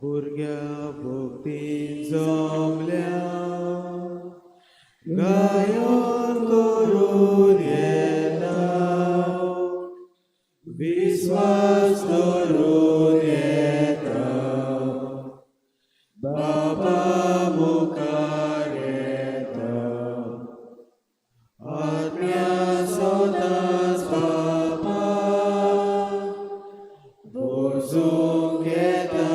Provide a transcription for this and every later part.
भुरग्या भक्तीन जमल्या गायन करून येता विस्वास दवरून येता बाबा मुखार येता आत्म्या सदांच बाबा बोजूंक येता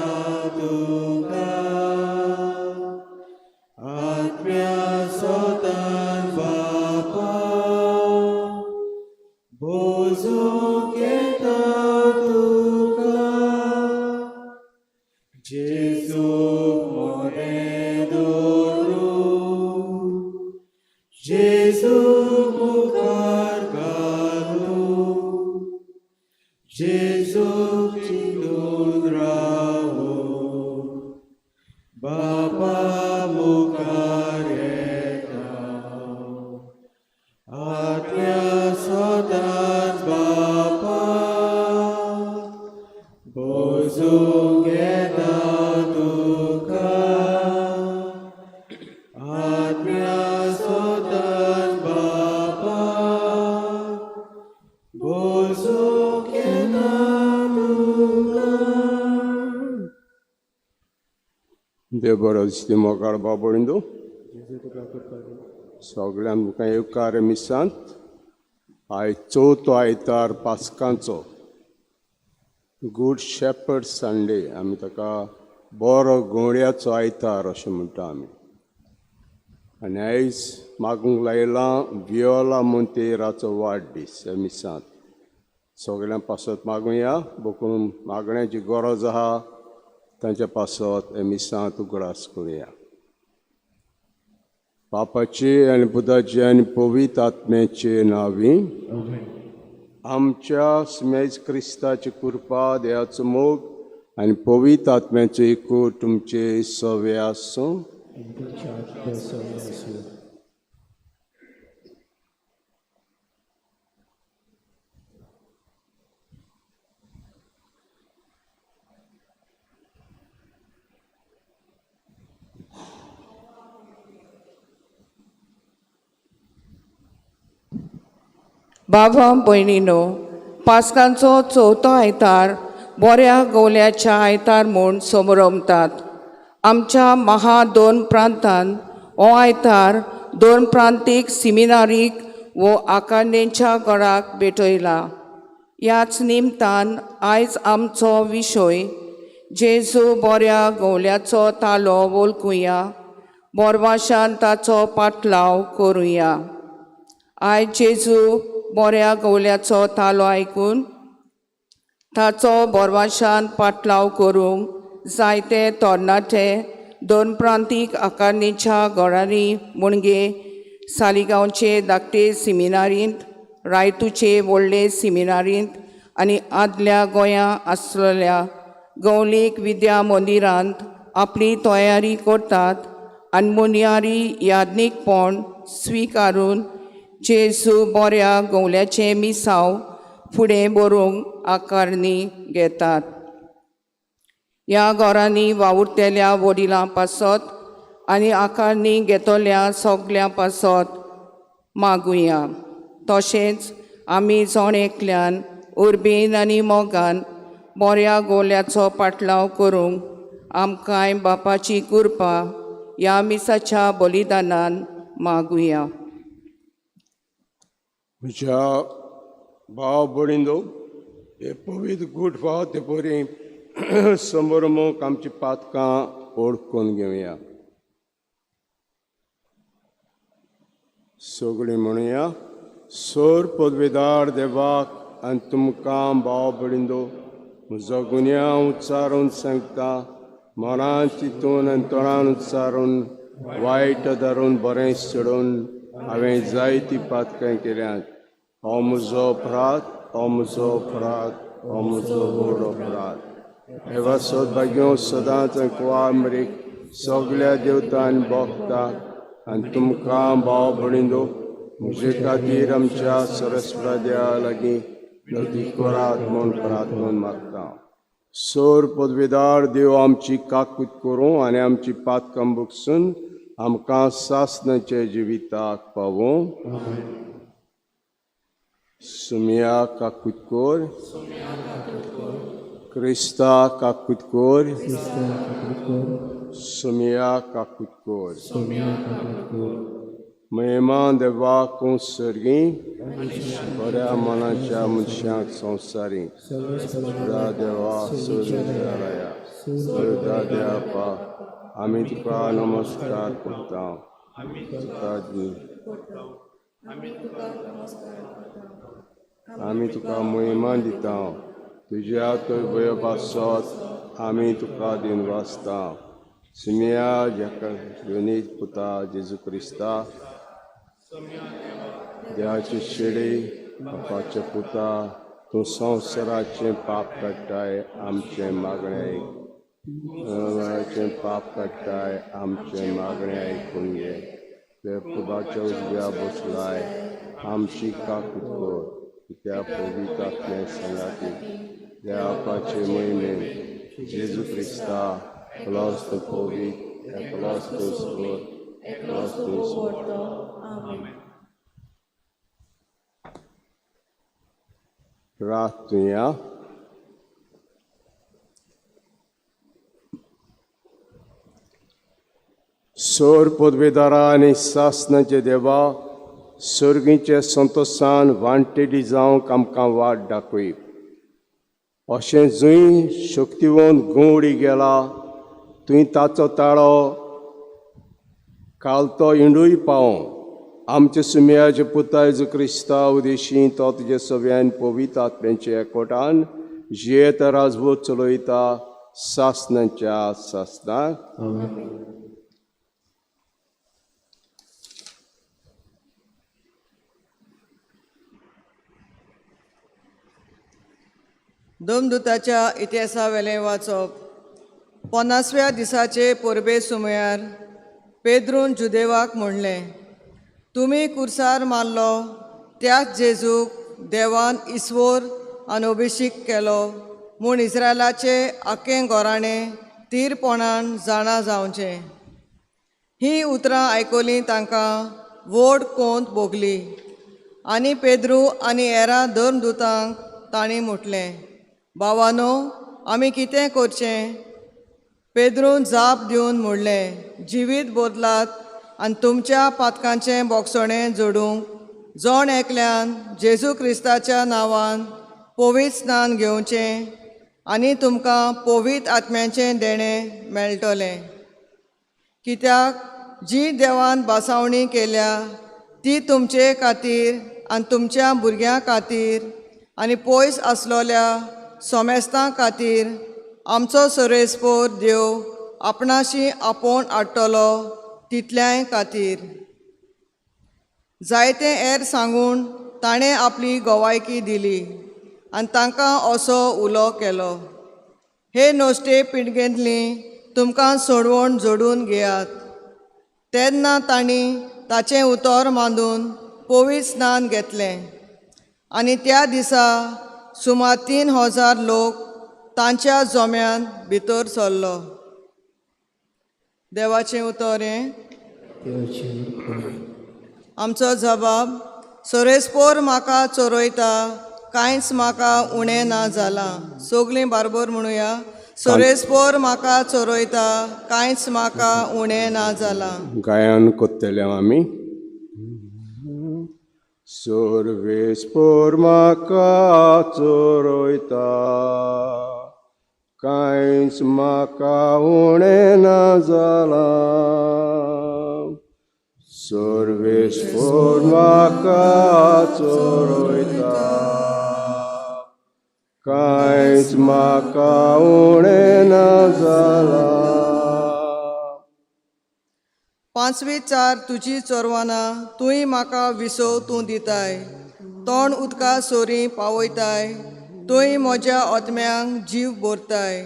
तुका आत्म्या सदांच बाबा बोजूंक येता तुका जेजू मोरे दवरून जेजू मुखार घालून जेजू चिंतून रावून बाबा मुखार येता आत्म्या सदांच बाबा बोजूंक येता तुका आत्म्या सदांच बाबा बोजूंक येता तुका. देव बरो दिसती मोगाळ बाबोळिंदो सगळ्यांक मुखार येवकार मिसांत. आयज चवथो आयतार पास्कांचो, गूड शेपर्ड संडे, आमी ताका बरो गोंड्याचो आयतार अशें म्हणटा आमी. आनी आयज मागूंक लायलां वियोला मोंतेराचो वाडदीस ह्या मिसांत. सगळ्यां पासत मागुया, बकून मागण्याची गरज आहा तांच्या पासत हे मिसांत उगडास करुया. पापाचे आनी पुताचे आनी पवित्र आत्म्याचे नांवी आमच्या स्मेज क्रिस्ताची कृपा, देवाचो मोग आनी पवित्र आत्म्याचो एकूट तुमचे सवे आसूं. बाबा भयणीनो, पास्कांचो चवथो आयतार बऱ्या गोवल्याच्या आयतार म्हूण समरमतात. आमच्या महा दोन प्रांतान हो आयतार दोन प्रांतीक सिमिनारीक वो आकारणेच्या गडाक भेटयला. ह्याच निमतान आयज आमचो विशय जेजू बऱ्या गोवल्याचो तालो वळखुया, बोरवाशान ताचो पाटलाव करुया. आयज जेजू बऱ्या गवल्याचो तालो आयकून ताचो बोरवाशान पाटलाव करूंक जायते तरणाटे दोन प्रांतीक आकारणीच्या घरांनी मुणगे सालिगांवचे धाकटे सिमिनारींत, रायतूचे व्हडले सिमिनारींत आनी आदल्या गोंया आसलेल्या गवलीक विद्या मंदिरांत आपली तयारी करतात आनी मुनियारी याज्ञीकपण स्विकारून जेजू बऱ्या गवल्याचें मिसांव फुडें बरोवंक आकारणी घेतात. ह्या घरांनी वावुरतल्या वडिलां पासत आनी आकारणी घेतल्या सगल्यां पासत मागुया. तशेंच आमी जण एकल्यान उर्बेन आनी मोगान बऱ्या गोल्याचो पाटलाव करूंक आमकांय बापाची कृपा ह्या मिसाच्या बलिदानान मागुया. म्हज्या भाव भयणींनो, हे पवित्र गूट फाव ते परी समोरमोक आमची पातकां ओळखून घेवया. सगळीं म्हणुया, सोर पदवेदार देवाक आनी तुमकां भाव भयणींनो म्हजो गुन्यांव उच्चारून सांगता, मनान चिंतून आनी तोंडान उच्चारून वायट धरून बरें सोडून हांवें जायतीं पातकां केल्यांत. हो म्हजो अपराध, हो म्हजो अपराध, हो म्हजो व्हड अपराध. हे सदभाग्यो सदांच कुवार मरीक सगल्या देवतान भोगता आनी तुमकां भाव भयणींनो म्हजे खातीर आमच्या सरस्वती देवा लागीं नदी करात म्हूण प्रार्थना मागता. सोर पदवेदार देव आमची काकूत करूं आनी आमची पातकां बुकसून आमकां सासणाचे जिविताक पावूं. सुमिया काकूत कोर, क्रिस्ता काकूत कोर, सुमिया काकूत कोर. महिमा देवाक सर्गी, बऱ्या मनाच्या मनशांक संवसारी देवा सूर्या सुरदा देवा, आमी तुका नमस्कार करता. आमी तुका महिमा दिता. तुज्या थंय भंय पासत आमी तुका दिनवासता. सुमिया जाका योनीत पुता जेजू क्रिस्ता, देवाचे शेडे बापाचे पुता, तूं संवसाराचें पाप काडटाय आमचें मागणें आयक. संवसाराचें पाप काडटाय आमचें मागणें आयकून घे. ते पुताच्या उजव्या बसलाय आमची काकूत कर. त्या पवित्रात्म्या सांगाती देवाचे म्हयने जेजू क्रिस्ता एकलोच तूं पवित्र, एकलोच तूं स्वर, एकलोच तूं स्वर. प्रार्थुया. सोर पदवेदारा आनी सासणाचे देवा, सर्गीचे संतोशान वांटेडी जावंक आमकां वाट दाखय. अशें जंय शक्तिवंत गंवडी गेला थंय ताचो ताळो काल तो इंडूय पावों. आमचे सुमयाचे पुता जेजू क्रिस्ता उदेशी तो तुजे सव्यान पवित्र आत्म्यांच्या एकवटान जियेत राजवट चलयता सासणाच्या सासणाक. दमदुताच्या इतिहासावेलें वाचप. 50व्या दिसाचे परबे सुमयार पेद्रून जुदेवाक म्हणलें, तुमी कुर्सार मारलो त्याच जेजूक देवान इस्वोर आनी अभिषेक केलो म्हूण इस्रायलाचे आख्खें गोराणें तीरपणान जाणा जावचें. हीं उतरां आयकलीं तांकां व्हड कोंत भोगली आनी पेद्रू आनी हेरां धर्मदुतांक तांणी म्हटलें, भावानो आमी कितें करचें? पेद्रून जाप दिवन म्हणलें, जिवीत बदलात आनी तुमच्या पातकांचें बोगसणें जोडूंक जण एकल्यान जेजू क्रिस्ताच्या नांवान पवित्र स्नान घेवचें आनी तुमकां पवित्र आत्म्याचें देणें मेळटलें. कित्याक जी देवान बासावणी केल्या ती तुमचे खातीर आनी तुमच्या भुरग्यां खातीर आनी पयस आसलोल्या सोमेस्तां खातीर आमचो सोरेस्पोर देव आपणाशी आपोवन हाडटलो तितल्याय खातीर. जायते एर सांगून ताणें आपली गोवायकी दिली आनी तांकां असो उलो केलो, हे नश्टे पिणगेंतली तुमकां सोडवण जोडून घेयात. तेन्ना तांणी ताचें उतर मांदून पवित्र स्नान घेतलें आनी त्या दिसा सुमार 3000 लोक तांच्या जोम्यान भितर सरलो. देवाचें उतर हें. आमचो जबाब, सोरेस्पोर म्हाका चोरयता, कांयच म्हाका उणें ना जालां. सगलीं बारबर म्हणुया, सोरेस्पोर म्हाका चोरयता, कांयच म्हाका उणें ना जालां. गायन कोत्तले आमी. सोर्वेस्पोर म्हाका चोरयता, कांयच म्हाका उणें ना जालां. सोर्वेस्पोर म्हाका चोरयता, कांयच म्हाका उणें ना जालां. पांचवी चार तुजी चोरवाना तूंय म्हाका विसव तूं दिताय, तोंड उदका सोरी पावयताय, तूंय म्हज्या आत्म्यांक जीव भरताय.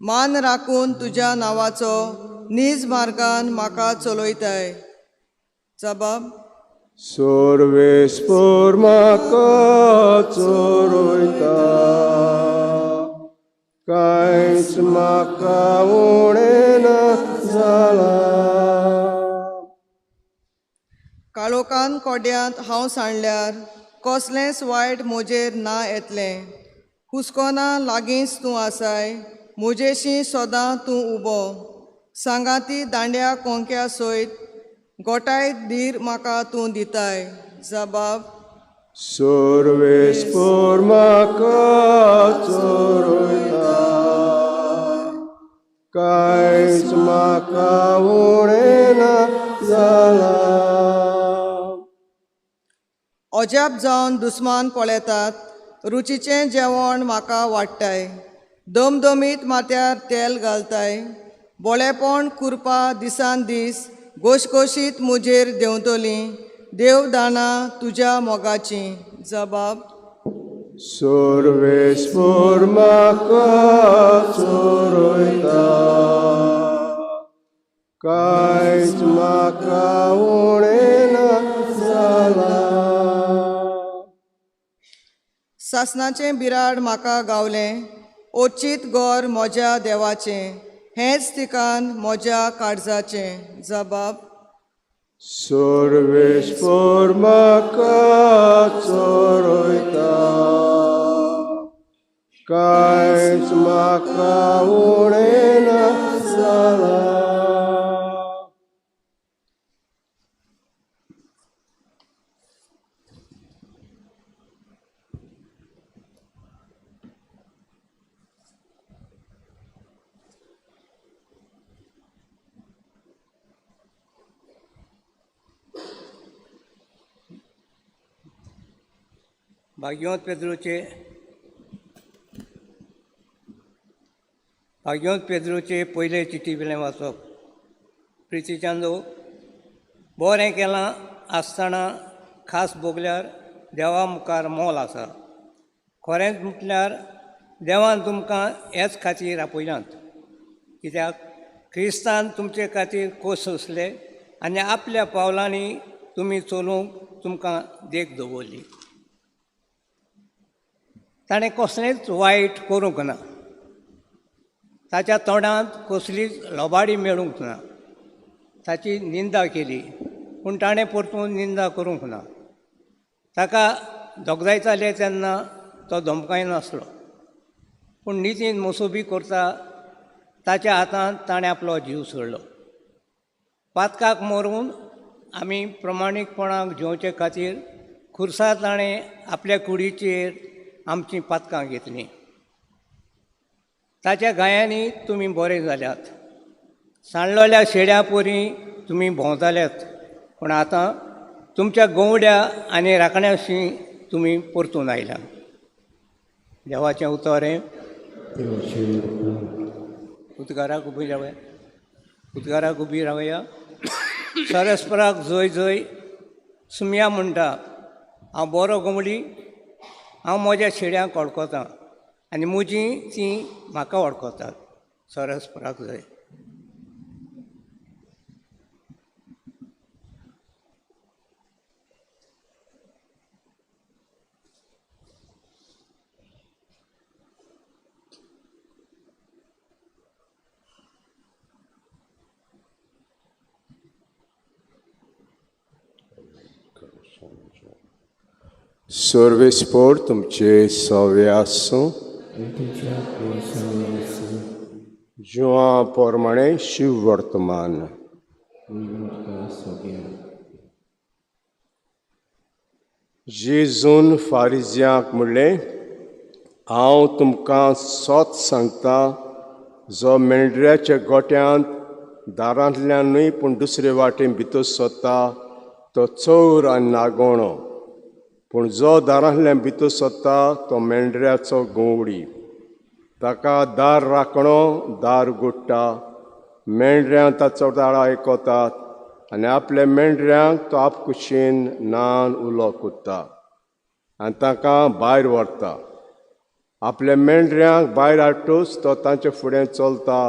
मान राखून तुज्या नांवाचो नीज मार्गान म्हाका चलयताय. जबाब, सोर्वेस्पोर म्हाका चोरयता, कांयच म्हाका उणें ना जालां. काळोखान कोड्यांत हांव सांडल्यार कसलेंच वायट म्हजेर ना येतलें. हुस्कोना लागींच तूं आसाय, म्हजेशी सदां तूं उबो. सांगाती दांड्या कोंक्या सयत गोठाय धीर म्हाका तूं दिताय. जबाब. सर्वेस्पर म्हाका चोरयता, कांयच म्हाका उणें ना जालां. अजाप जावन दुस्मान पळयतात, रुचीचें जेवण म्हाका वाडटाय. दमदमीत माथ्यार तेल घालताय. बोळेपण कुरपा दिसान दीस गोशगोशीत म्हजेर देंवतलीं. देव दानां तुज्या मोगाचीं. जबाब. सर्वेस्पर म्हाका चोरयता, कांयच म्हाका उणें ना जालां. सासणाचें बिराड म्हाका गावलें, ओचीत गोर म्हज्या देवाचें, हेंच ठिकाण म्हज्या काळजाचें. जबाब. सर्वेस्पर म्हाका चोरयता, कांयच म्हाका उणें ना जालां. भाग्यवंत पेद्रूचे पयले चिटी वेलें वाचप. प्रितीचांदो, बरें केलां आसतना खास भोगल्यार देवा मुखार मोल आसा. खरेंच म्हटल्यार देवान तुमकां हेच खातीर आपयलात, कित्याक क्रिस्तान तुमचे खातीर खोस सोंसले आनी आपल्या पावलांनी तुमी चलूंक तुमकां देख दवरली. ताणें कसलेंच वायट करूंक ना, ताच्या तोंडांत कसलीच लबाडी मेळूंक ना. ताची निंदा केली पूण ताणें परतून निंदा करूंक ना. ताका धोगजायताले तेन्ना तो धमकायनासलो, पूण नितीन मोसोबी करता ताच्या हातांत ताणें आपलो जीव सोडलो. पातकाक मरून आमी प्रमाणीकपणाक जिवचे खातीर खुर्सा ताणें आपल्या कुडीचेर आमचीं पातकां घेतलीं. ताच्या गायांनी तुमी बरे जाल्यात. सांडलेल्या शेड्या पोरी तुमी भोंवताल्यात, पूण आतां तुमच्या गवड्या आनी राखण्याशी तुमी परतून आयल्या. देवाचें उतर हें. उदकाराक उबी रावया, उदकाराक उबी रावया. सरस्पराक जय जय सुमया म्हणटा, हांव बरो गवळी, हांव म्हज्या शेड्यांक वळखतां आनी म्हजी तीं म्हाका वळखतात. सरस्पराक जय. सर्वेस्पर तुमचे सवे आसूं. जुआं प्रमाणे शिव वर्तमान. जेजून फारिजियांक म्हणलें, हांव तुमकां सत सांगता, जो मेंढऱ्याच्या गोट्यांत दारांतल्यान न्हय पूण दुसरे वाटेन भितर सरता तो चोर आनी नागोणो, पूण जो दारांतल्यान भितर सरता तो मेंढऱ्याचो गवडी. ताका दार राखणो दार उगडटा, मेंढऱ्यां ताचो ताळो आयकतात आनी आपल्या मेंढऱ्यांक तो आपकुशीन नान उलो करता आनी तांकां भायर व्हरता. आपल्या मेंढऱ्यांक भायर हाडटूच तो तांचे फुडें चलता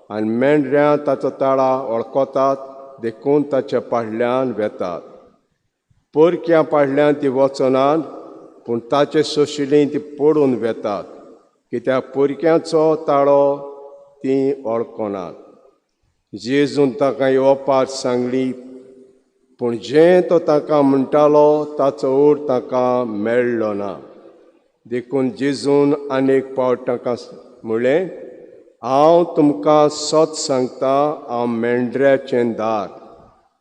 आनी मेंढऱ्यां ताचो ताळा वळखतात, देखून ताच्या पाडल्यान वेतात. परक्या पाडल्यान ती वचनात, पूण ताचे सोशिलीं ती पडून वेतात, कित्याक पोरक्यांचो ताळो तीं वळखनात. जेजून ताका येवपाक सांगली, पूण जें तो ताका म्हणटालो ताचो अर्थ ताका मेळ्ळो ना. देखून जेजून आनी एक फावट ताका म्हणलें, हांव तुमकां सत सांगता, हांव मेंढऱ्याचें दार.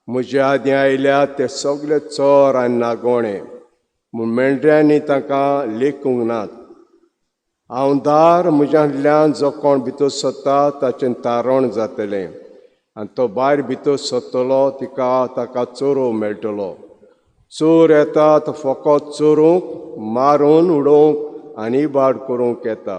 म्हज्या आदीं आयल्या ते सगळे चोर आनी नागोणे, म्हूण मेंढऱ्यांनी ताका लेखूंक नात. हांव दार, म्हज्यांतल्यान जो कोण भितर सरता ताचें तारण जातलें आनी तो भायर भितर सरतलो तिका ताका चोरोव मेळटलो. चोर येता तो फकत चोरूंक, मारून उडोवंक आनी इबाड करूंक येता.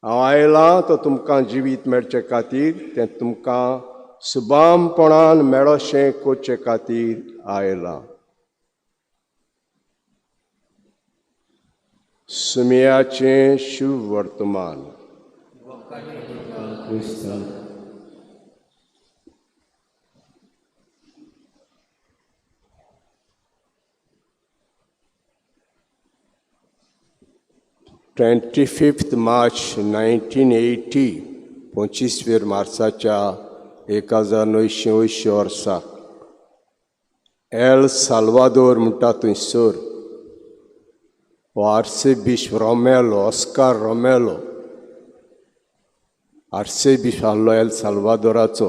हांव आयलां तो तुमकां जिवीत मेळचे खातीर, तें तुमकां सुबामपणान मेळोशें करचे खातीर आयलां. सुमयाचें शिव वर्तमान. 25 मार्च 1980, 25 मार्चाच्या 1980 वर्साक एल साल्वादोर म्हणटा थंयसर हो आर्सेबीश रोमेलो, ऑस्कार रोमेलो आर्सेबीश आहलो एल साल्वादोराचो.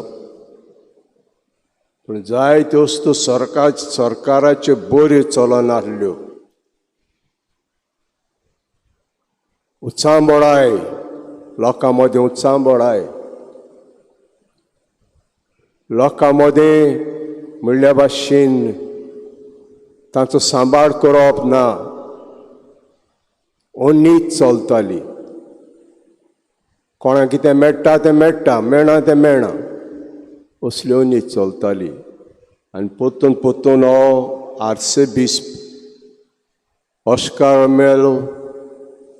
पूण जायत्यो वस्तू सरकाराच्यो बऱ्यो चलनासल्यो. उचांबळाय, लोकां मदें उचांबळाय, लोकां मदें म्हणल्या भाशेन तांचो सांबाळ करप ना, ओनीत चलताली. कोणाक कितें मेळटा तें मेळटा, मेळना तें मेळना, असली ओनीत चलताली. आनी परतून परतून हो आर्सेबीस ऑस्कार मेलो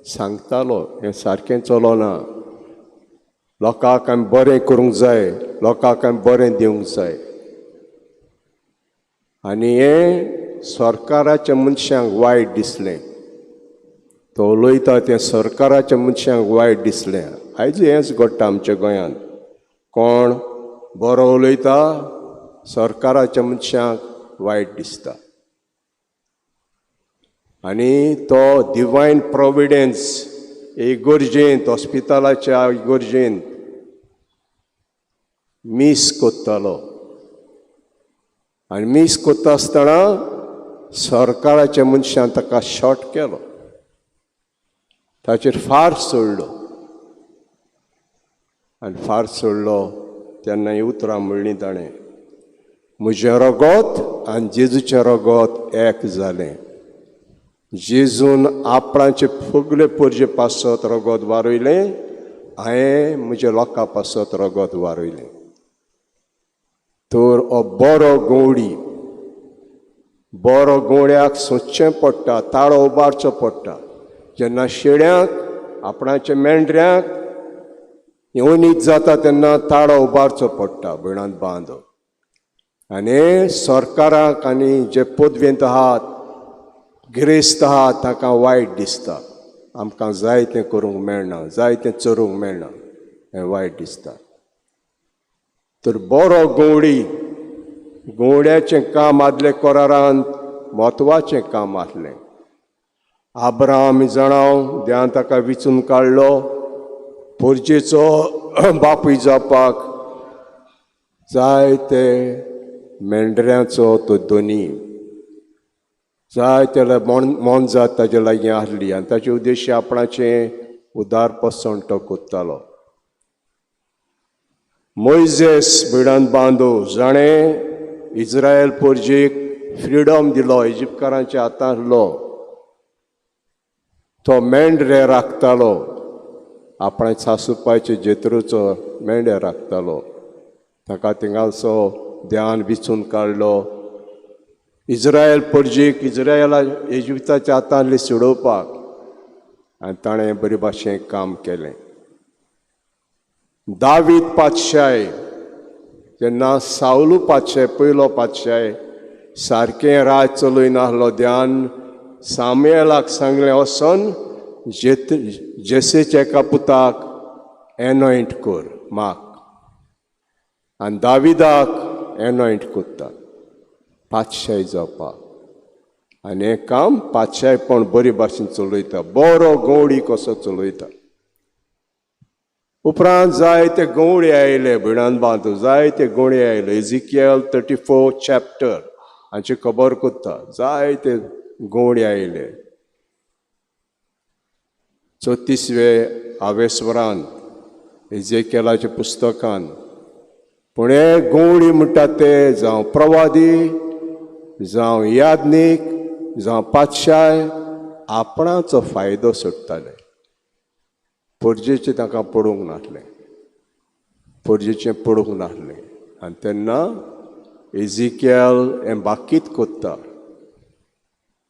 सांगतालो, हें सारकें चलोना, लोकांक आमी बरें करूंक जाय, लोकांक आमी बरें दिवंक जाय. आनी हें सरकाराच्या मनशांक वायट दिसलें. तो उलयता तें सरकाराच्या मनशांक वायट दिसलें. आयज हेंच घडटा आमच्या गोंयांत, कोण बरो उलयता सरकाराच्या मनशांक वायट दिसता. आनी तो डिवायन प्रोविडन्स इगर्जेंत, हॉस्पिटलाच्या इगर्जेंत मीस कोत्तालो. आनी मीस कोत्ता आसतना सरकाराच्या मनशान ताका शॉर्ट केलो, ताचेर फार सोडलो. आनी फार सोडलो तेन्ना ही उतरां म्हणलीं ताणें, म्हजें रगत आनी जेजूचें रगत एक जालें. जेजून आपणाचे फुगले पोरजे पासत रगत वारयलें, हांवें म्हज्या लोकां पासत रगत वारयलें. तर हो बरो गवडी, बरो गवड्याक सोदचें पडटा, ताळो उबारचो पडटा. जेन्ना शेळ्यांक, आपणाच्या मेंढऱ्यांक येवनीत जाता तेन्ना ताळो उबारचो पडटा, भयणांत बांदो. आनी सरकाराक आनी जे पदवेंत आहात, गिरेस्त आहात, तांकां वायट दिसता, आमकां जाय तें करूंक मेळना, जाय तें चरूंक मेळना, हें वायट दिसता. तर बरो गवडी, गवड्याचें काम आदले करारांत म्हत्वाचें काम आसलें. आब्राम जाणाव देवान ताका विचून काडलो पोरजेचो बापूय जावपाक, जायते मेंढऱ्यांचो तो दोनी, जायते मोनजात ताजे लागीं आसली आनी ताचे उद्देश्य आपणाचें उदारपसण तो कोत्तालो. मोयजेस भिडान बांदो जाणें इज्रायल पोरजेक फ्रिडम दिलो, इजिप्तकारांच्या हातांतलो, तो मेंढरे राखतालो, आपणा सासुपायचे जेत्रूचो मेंढे राखतालो. ताका थिंगासो ध्यान विचून काडलो इज्रायल पोरजेक, इज्रायला इजिप्ताच्या हातांतली सोडोवपाक, आनी ताणें बरे भाशेन काम केलें. दावीद पातशाय जेन्ना सावलू पातशाय, पयलो पातशाय, सारकें राज चलयनासलो, ध्यान सामुएलाक सांगलें वचोन जेसेच्या एका पुताक एनॉयंट कर माक आनी दाविदाक एनॉयंट कोत्ता पातशाय जावपाक. आनी हें काम पातशायपण बरे भाशेन चलयता, बरो गवळी कसो चलयता. उपरांत जायते गवळी आयले भिणान बांदू, जायते गवळी आयले. इजिकियल 34 चॅप्टर हांची खबर कोत्ता, जायते गवळी आयले. 34वे आवेस्वरान इजेकियलाच्या पुस्तकान. पूण हे गवळी म्हणटा ते जावं प्रवादी, जावं याज्ञीक, जावं पातशाय, आपणाचो फायदो सोडटाले. पोरजेचें तांकां पडूंक नासलें, पोरजेचें पडूंक नासलें. आनी तेन्ना इजिकियल हें बाकीत कोत्ता,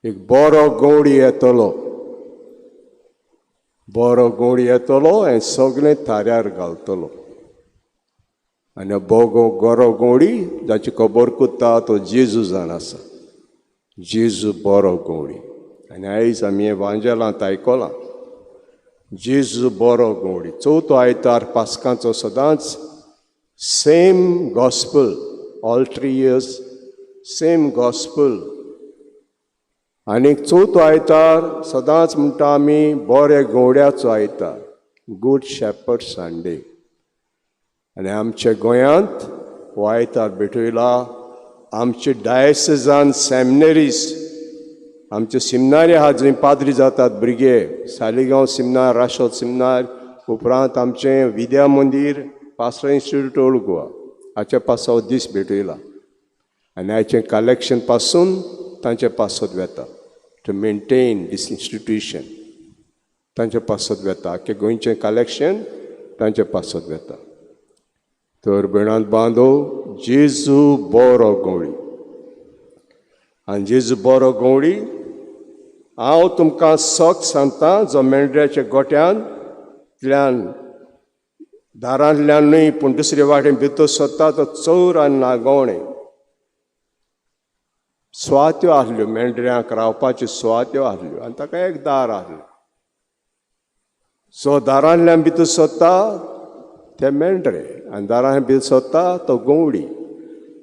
एक बरो गवळी येतलो, बरो गवळी येतलो, हें सगळें थाऱ्यार घालतलो. आनी बोगो गोरो गवळी जाची खबर कोत्ता तो जेजू जावन आसा, जेजू बरो गवळी. आनी आयज आमी हें वांजेलांत आयकलां, जेजू बरो गवळी. चवथो आयतार पास्कांचो सदांच same gospel, all 3 years same gospel. आनी चवथो आयतार सदांच म्हणटा आमी बरे गवड्याचो आयतार, गूड शेपर्ड संडे. आनी आमच्या गोंयांत हो आयतार भेटयला आमचे डायसेजान सेमिनरीज, आमचे सिमनारी आहा जंय पाद्री जातात भुरगे, सालिगांव सिमनार, राशोद सिमनार, उपरांत आमचें विद्या मंदीर, पास्टर इन्स्टिट्यूट ओल्ड गोवा, हाचे पासो दीस भेटयला. आनी हाचें कलेक्शन पासून तांचे पासत वेता टू मेनटेन दीस इन्स्टिट्यूशन, तांचे पासत वेता. आख्खें गोंयचें कलेक्शन तांचे पासत वेता. तर भयणांत बांदो, जेजू बरो गवळी. आनी जेजू बरो गवळी, हांव तुमकां सत सांगता, जो मेंढऱ्याच्या गोट्यांतल्यान दारांतल्यान न्हय पूण दुसरे वाटेन भितर सोदता तो चोर आनी नागोवणे. सुवात्यो आसल्यो, मेंढऱ्यांक रावपाच्यो सुवात्यो आसल्यो आनी ताका एक दार आसलें. सो दारांतल्यान भितर सोदता ते मेंढरे आनी दारांतल्यान भितर सोदता तो गवळी,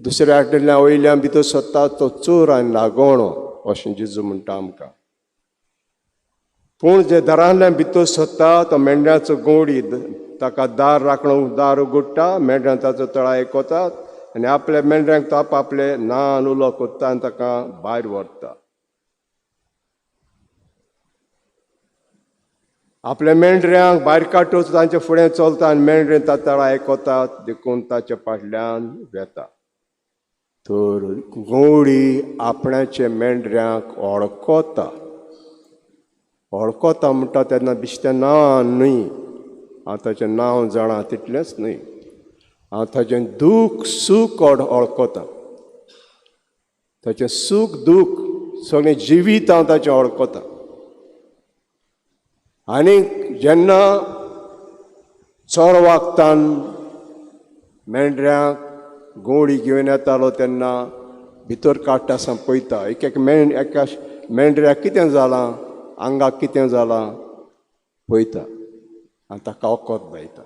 दुसऱ्या वाटेंतल्यान वयल्यान भितर सोदता तो चोर आनी लागोवणो, अशें जेजू म्हणटा आमकां. पूण जे दारांतल्यान भितर सोदता तो मेंढऱ्यांचो गवळी, ताका दार राखणो दार उगडटा, मेंढऱ्यां ताचो तळा आयकतात आनी आपल्या मेंढऱ्यांक तो आपले नान उलो कोत्ता आनी ताका भायर व्हरता. आपल्या मेंढऱ्यांक भायर काडटच तांचे फुडें चलता आनी मेंढरें तातळा आयकतात, देखून ताच्या फाटल्यान वेता. तर गवळी आपणाचे मेंढऱ्यांक वळखता. वळखता म्हणटा तेन्ना बिश्तें नांव न्हय, हांव ताचें नांव जाणा तितलेंच न्हय, हांव ताचें दूख सूख वळखता, ताचें सूख दूख सगळें जिवीत हांव ताचें वळखता. आनी जेन्ना चोरवागतान मेंढऱ्यांक गवळी घेवन येतालो तेन्ना भितर काडटा आसा पळयता, एक एक एका मेंढऱ्याक कितें जालां, आंगाक कितें जालां पळयता आनी ताका वखद लायता.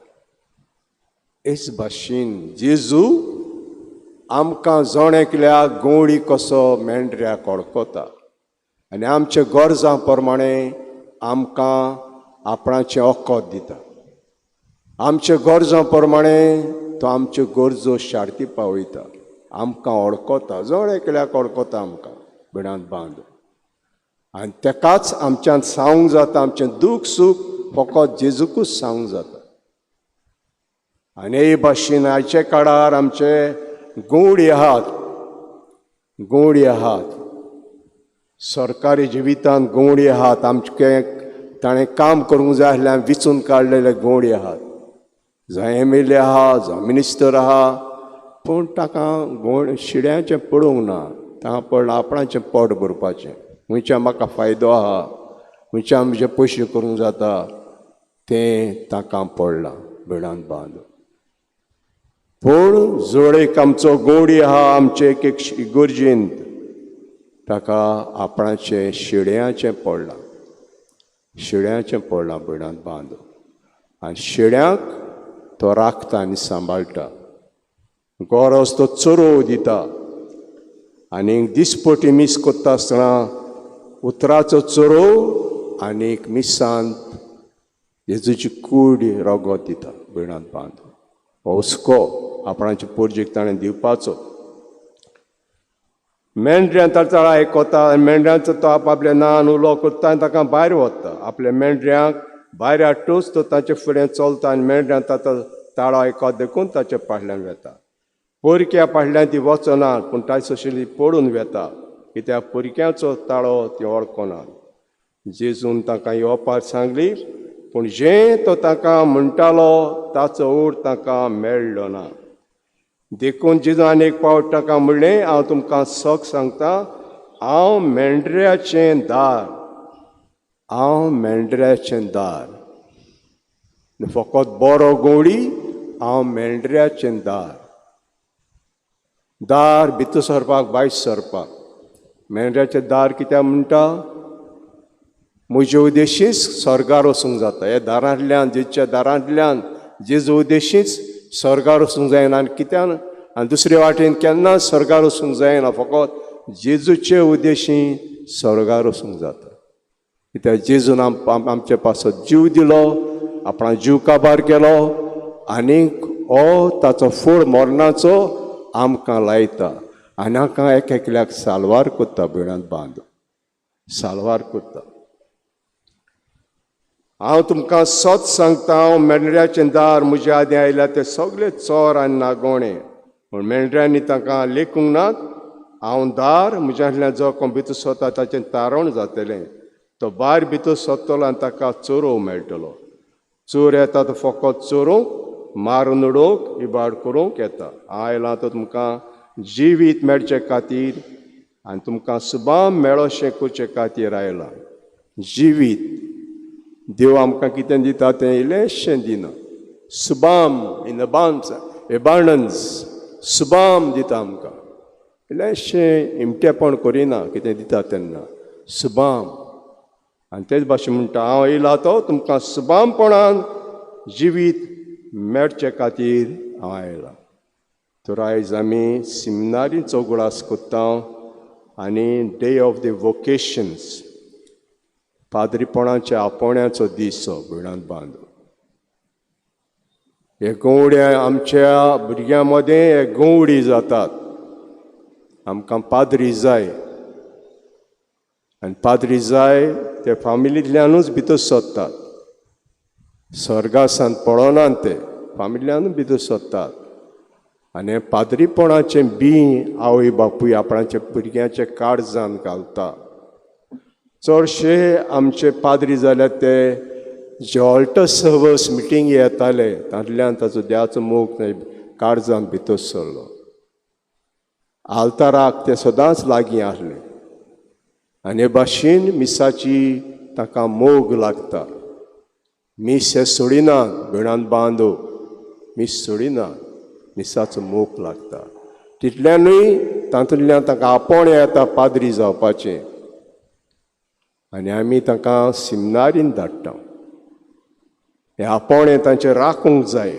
हेच भाशेन जेजू आमकां जण एकल्या गवळी कसो मेंढऱ्याक वळखता आनी आमच्या गरजां प्रमाणे आमकां आपणाचें वखद दिता. आमच्या गरजां प्रमाणे तो आमच्यो गरजो शार्ती पावयता, आमकां वळखता, जण एकल्याक वळखता आमकां भिणांत बांद. आनी तेकाच आमच्यान सांगूंक जाता, आमचें दूख सूख फकत जेजूकूच सांगूंक जाता. आनी हे भाशेन आयचे काळार आमचे गवळी आहात, गवळी आहात, सरकारी जिवितांत गवळी आहात, आमचे ताणें काम करूंक जाय आसल्यार विचून काडलेले गवळी आहात, जावं एम एल ए आहा, जावं मिनिस्टर आहा, पूण ताका गवळ शिड्यांचें पडूंक ना, ताका पडलां आपणाचें पोट भरपाचें, खंयच्या म्हाका फायदो आहा, खंयच्या म्हजे पयशे करूंक जाता तें ताका पडलां भिणांत बांद. पूण जोड एक आमचो गवळी आहा आमचे एक एक इगर्जेंत, ताका आपणाचें शिड्यांचें पडलां. शेळ्यांचें पडलां भयणांत बांद आनी शेळ्यांक तो राखता आनी सांबाळटा. गरज तो चरोव दिता आनी दिसपटी मीस कोत्ता आसतना उतराचो चरोव आनी मिसांत जेजूची कूड रगत दिता भयणांत बांद. हो हुस्को आपणाचे पोरजेक ताणें दिवपाचो. मेंढऱ्यां ताचो आयकता आनी मेंढऱ्यांचो तो आपल्या नान उलो करता आनी ताका भायर वता. आपल्या मेंढऱ्यांक भायर हाडटूच तो ताचे फुडें चलता आनी मेंढऱ्यां ताचो ताळो आयकत देखून ताचे फाटल्यान वेता. परक्या फाटल्यान ती वचना पूण ताचे तशी पडून वेता कित्याक परक्याचो ताळो ती वळखना. जेजून तांकां येवपाक सांगली पूण जें तो तांकां म्हणटालो ताचो ओड तांकां मेळ्ळो ना. देखून जेजून एक पावट तांकां म्हणलें, हांव तुमकां सग सांगता, हांव मेंढऱ्याचें दार, हांव मेंढऱ्याचें दार. फकत बरो गवळी, हांव मेंढऱ्याचें दार. दार भितर सरपाक भायर सरपाक. मेंढऱ्याचें दार कित्याक म्हणटा? म्हजे उद्देशीच स्वर्गार वचूंक जाता. ह्या दारांतल्यान, जेजूच्या दारांतल्यान जेजू उद्देशीच स्वर्गार वचूंक जायना. आनी कित्याक आनी दुसरे वाटेन केन्ना स्वर्गार वचूंक जायना, फकत जेजूचे उद्देशी स्वर्गार वचूंक जाता. कित्याक जेजून आमचे पासत जीव दिलो, आपणा जीव काबार केलो आनीक हो ताचो फोड मरणाचो आमकां लायता आनी आमकां एक एकल्याक साल्वार करता. भयणांत बांद साल्वार करता. हांव तुमकां सत सांगता, हांव मेंढऱ्याचें दार. म्हज्या आदीं आयल्या ते सगळे चोर आनी नागोणे, पूण मेंढऱ्यांनी तांकां लेखूंक नात. हांव दार, म्हज्यांतल्यान जो कोण भितर सरता ताचें तारण जातलें. तो भायर भितर सरतलो आनी ताका चोरोव मेळटलो. चोर येता तो फकत चोरूंक, मारून उडोवंक, इबाड करूंक येता. हांव आयलां तो तुमकां जिवीत मेळचे खातीर आनी तुमकां सुबाम मेळोशें करचे खातीर आयलां. जिवीत देव आमकां कितें दिता तें इल्लेंशें दिना. सुबाम इन अबान्स एबांडन्स सुबाम दिता आमकां. इल्लेंशें इमटेपण करिना कितें दिता तेन्ना सुबाम. आनी तेच भाशेन म्हणटा, हांव येयला तो तुमकां सुबामपणान जिवीत मेळचे खातीर हांव आयलां. तर आयज आमी सिमनारीचो उगडास कोत्ता आनी डे ऑफ the vocations, पाद्रीपणाच्या आपोवण्याचो दीस हो भयणांत बांद. हे गवड्या आमच्या भुरग्यां मदें हे गवडी जातात. आमकां पाद्री जाय आनी पाद्री जाय ते फामिलींतल्यानूच भितर सरतात. स्वर्गासान पळोनात ते, फामिलींतल्यानूच भितर सरतात. आनी पाद्रीपणाचें बीं आवय बापूय आपणाच्या भुरग्यांच्या काळजान घालता. चडशे आमचे पाद्री जाल्यार ते जे ऑल्टर सर्वस मिटींग येताले तातूंतल्यान ताचो देवाचो मोग काळजान भितर सरलो. आल्ताराक ते सदांच लागीं आसले आनी हे भाशेन मिसाची ताका मोग लागता. मीस हे सोडिनात, भयणांत बांदो मीस सोडिनात, मिसाचो मोग लागता. तितल्यानूय तातूंतल्यान ताका आपोवणें येता पाद्री जावपाचें आनी आमी तांकां सिमनारीन धाडटा. हें आपोवणें तांचें राखूंक जाय.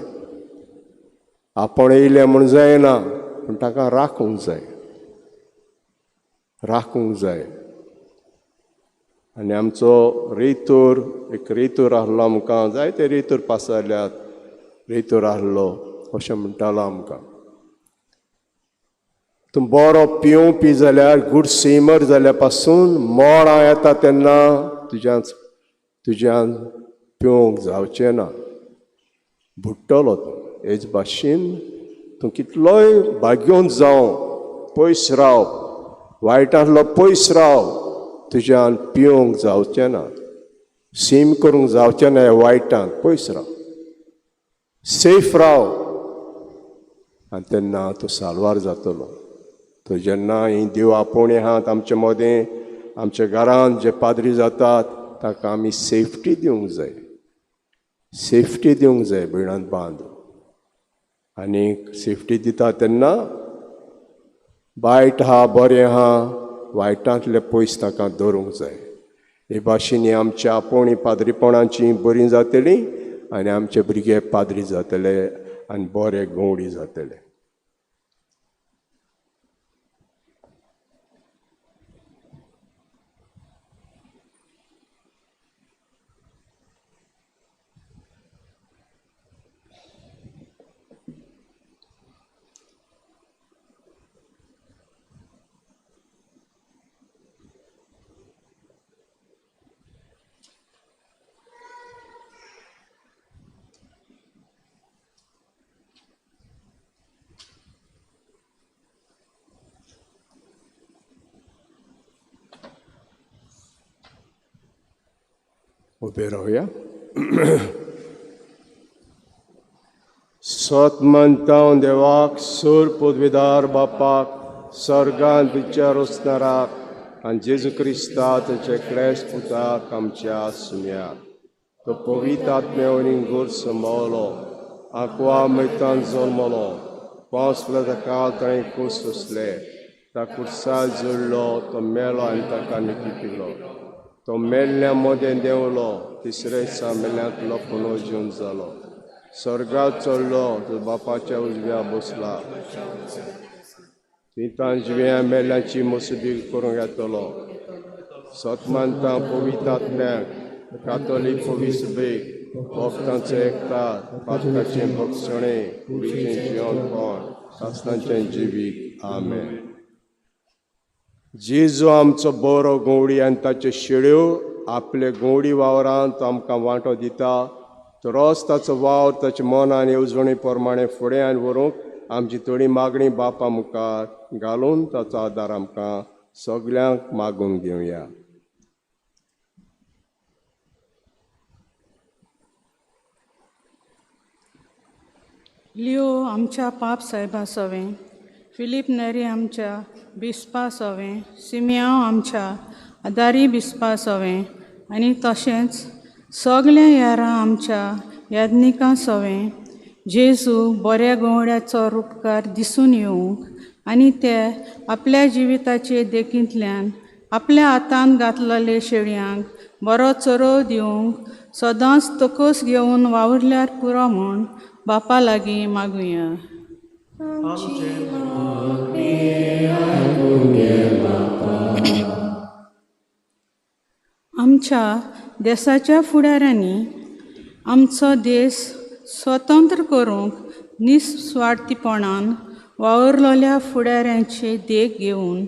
आपोवणें येयलें म्हूण जायना, पूण तांकां राखूंक जाय, राखूंक जाय. आनी आमचो रेतोर, एक रेतोर आहलो आमकां, जायते रेतोर पास जाल्यात, रेतोर आहलो अशें म्हणटालो आमकां. तूं बरो पिवपी जाल्यार, गूड स्विमर जाल्यार पासून मोळां येता तेन्ना तुज्यान पिवंक जावचें ना, बुडटलो तूं. हेच भाशेन तूं कितलोय भाग्योन जावं, पयस राव, वायटांतलो पयस राव, तुज्यान पिवंक जावचें ना, स्वीम करूंक जावचें ना. ह्या वायटान पयस राव, सेफ राव आनी तेन्ना तूं साल्वार जातलो. तर जेन्ना ही देव आपोवणें आहात आमचे मदें, आमच्या घरांत जे पाद्री जातात ताका आमी सेफ्टी दिवंक जाय, सेफ्टी दिवंक जाय भयणांत बांद. आनी सेफ्टी दिता तेन्ना वायट आहा बरें आहा, वायटांतले पयस ताका दवरूंक जाय. हे भाशेन आमच्या आपोवणी पाद्रीपणाची बरीं जातलीं आनी आमचे भुरगे पाद्री जातले आनी बरे गवडी जातले. उबे रावया. सत मानता देवाक, सूर पदवीदार बापाक, सर्गांत विचार वचणाराक आनी जेजू क्रिस्ता ताचे क्लेश पुताक आमच्या सुम्याक तो पवित्र आत्म्या गोर संभावलो, आंकवा मैतान जल्मलो, पावस ताका ताणें कूस सोंसले, ता कुर्सा जोडलो, तो मेलो आनी ताका निकिपिलो, तो मेल्ल्या मदें देंवलो, तिसरे दिसा मेल्ल्यांतलो पुनर्जीवन जालो, स्वर्गात चडलो, तो बापाच्या उजव्या बसला, थंय जिव्या मेल्ल्याची मसुदी करूंक येतलो. सत मानता पवित्र आत्म्याक, कातोलीक पवित्र सभेक, भक्तांचो एकता, पातकाचें भक्षणें, कुडीचें जिवनपण, सासणाचें जिवीत. आमेन. जेजू आमचो बरो गवडी आनी ताच्यो शेळ्यो आपले गवडी वावरांत आमकां वांटो दिता. तरोच ताचो वावर ताच्या मनान आनी येवजणे प्रमाणे फुडें आनी व्हरूंक आमची थोडी मागणी बापा मुखार घालून ताचो आदार आमकां सगल्यांक मागून घेवया. लिओ आमच्या पाप साहेबा सवें, फिलीप नेरी आमच्या बिस्पा सवें, सिमियांव आमच्या आदारी बिस्पा सवें आनी तशेंच सगल्या यारां आमच्या याज्ञिकां सवें जेजू बऱ्या गवड्याचो रुपकार दिसून येवंक आनी ते आपल्या जिविताचे देखींतल्यान आपल्या हातान घातलेले शेळयांक बरो चरोव दिवंक सदांच तकस घेवन वावुरल्यार पुरो म्हूण बापा लागीं मागुया. आमच्या देसाच्या फुडाऱ्यांनी आमचो देश स्वतंत्र करूंक निस्वार्थीपणान वावुरलेल्या फुडाऱ्यांची देख घेवन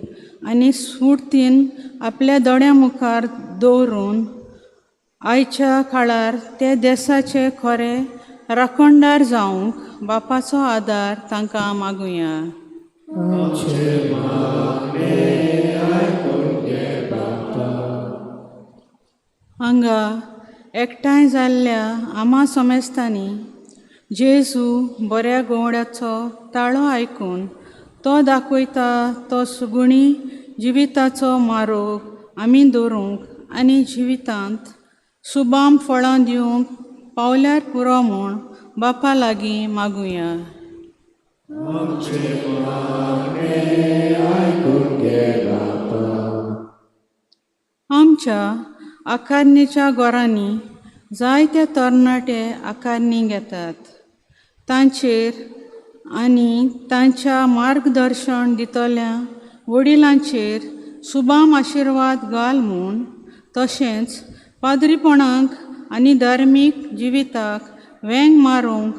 आनी स्फुर्तीन आपल्या दोळ्यां मुखार दवरून आयच्या काळार ते देसाचे खरे राखणदार जावंक बापाचो आदार तांकां मागुया. हांगा एकठांय जाल्ल्या आमा समेस्तांनी जेजू बऱ्या गवड्याचो ताळो आयकून तो दाखयता तो सुगुणी जिविताचो मारोग आमी दवरूंक आनी जिवितांत सुबाम फळां दिवंक पावल्यार पुरो म्हूण बापा लागीं मागुया. आमच्या आकारणीच्या घरांनी जायते तरणाटे आकारणी घेतात, तांचेर आनी तांच्या मार्गदर्शन दितल्या वडिलांचेर सुबाम आशिर्वाद घाल म्हूण तशेंच पाद्रीपणाक आनी धार्मीक जिविताक वेंग मारूंक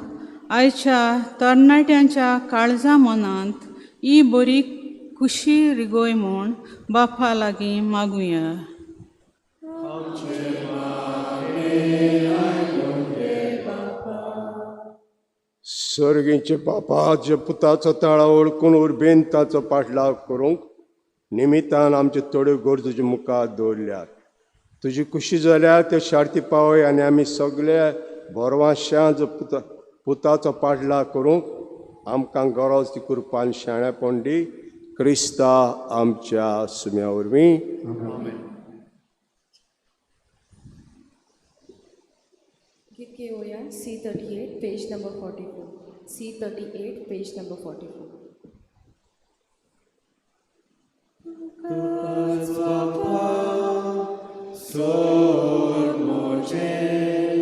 आयच्या तरणाट्यांच्या काळजा मनांत ही बरी खुशी रिगोय म्हूण बापा लागीं मागुया. सर्गीचे बापा, जे पुताचो ताळो ओळखून उर्बेन ताचो पाठलाव करूंक निमित्तान आमच्यो थोड्यो गरजो तुजे मुखार दवरल्यात. तुजी खुशी जाल्यार त्यो शार्ती पावय आनी आमी सगळे बरवाशां जो पुताचो पाठलाव करूंक आमकां गरज ती कृपान शाणेपण दी, क्रिस्ता आमच्या सुम्या वरवीं. गीत घेवया C38 page number 44. C38 page number 44. तुकाच बापा सोर मोजें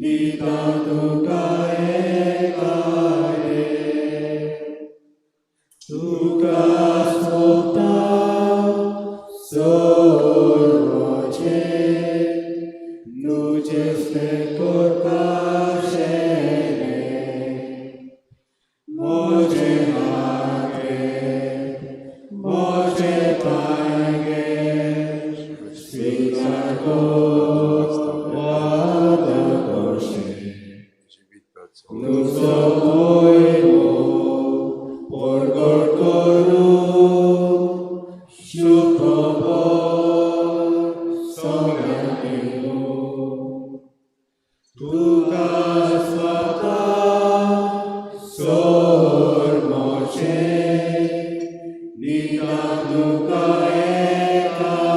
दिता तुका एकालें तुका सोबता सोर मोजें नुजेस्तें करपा शेलें मोजें हागे मोजें पांगे स्वीकार वाद कशें तुजो मोयमो परगट करूं शुभ सगळ्यांक दिवं तुका स्वता सोर मोजें दिता तुका एकालें